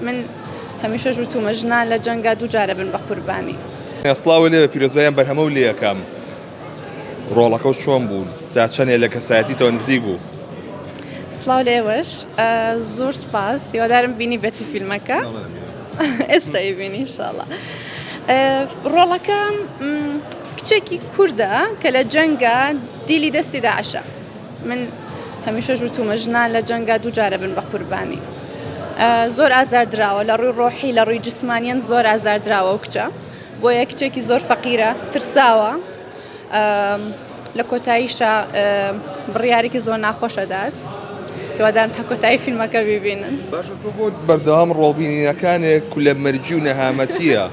من هەمیشەش وتومە ژنان لە جەنگا دووجارە بن بە قوربانی. سڵاو لێ پیرۆزبایان بەرهەمە و لێکەم ڕۆڵەکە و چۆن بوو تا چەندێ لە کەسایەتی تۆ نزیک بوو؟ سڵاو لە ئێوەش زۆر سوپاس هیوادارم بینی بێتی فیلمەکە ئێستا بینی ئینشاڵڵا ڕۆڵەکە کچێکی کوردە کە لە جەنگە دیلی دەستی داعشە من هەمیشەش وتومە ژنان لە جەنگا دووجارە بن بە قوربانی زۆر ئازار دراوە لە ڕووی ڕۆحی لە ڕووی جسمانیان زۆر ئازار دراوە و کچە بۆیە کچێکی زۆر فەقیرە ترساوە لە کۆتاییشا بڕیارێکی زۆر ناخۆش ئەدات هیوادارم تا کۆتایی فیلمەکە بیبینن. باشە تۆ بۆ بەردەوام ڕۆڵبینینەکانێک کولە مەرگی و نەهامەتیە؟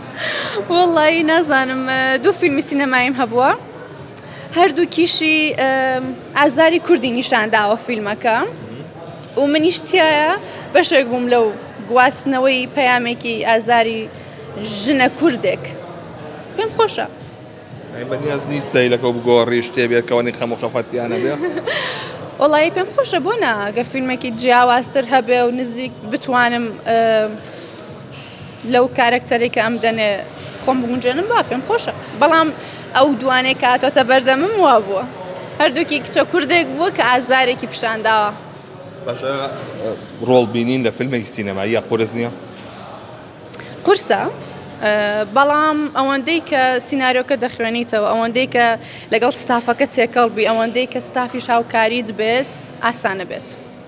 وەڵایی نازانم دوو فیلمی سینەماییم هەبووە هەردووکیشی ئازاری کوردی نیشان داوە فیلمەکە و منیش تایە بەشێک بووم لەو گواستنەوەی پەیامێکی ئازاری ژنە کوردێک پێم خۆشە. ئەی بەنیاز نی ستایلەکە و بگۆڕی شتێ بێت کەوەنی خەم و خەفەتیانە بێ؟ وەڵایی پێم خۆشە بۆ نا گە فیلمێکی جیاوازتر هەبێ و نزیک بتوانم لەو کارەکتەرێک کە ئەم دەنێ خۆم بگونجێنم با پێم خۆشە بەڵام ئەو دوانێک کە هاتۆتە بەردەمم وا بووە هەردووکی کچە کوردێک بووە کە ئازارێکی پیشانداوە باشە ڕۆڵ بینین لە فیلمێکی سینەماییە قورس نییە؟ قورسە بەڵام ئەوەندەی کە سیناریۆکە دەخوێنیتەوە ئەوەندەی کە لەگەڵ ستافەکە تێکەڵ بی ئەوەندەی کە ستافیش هاوکاریت بێت ئاسانە بێت.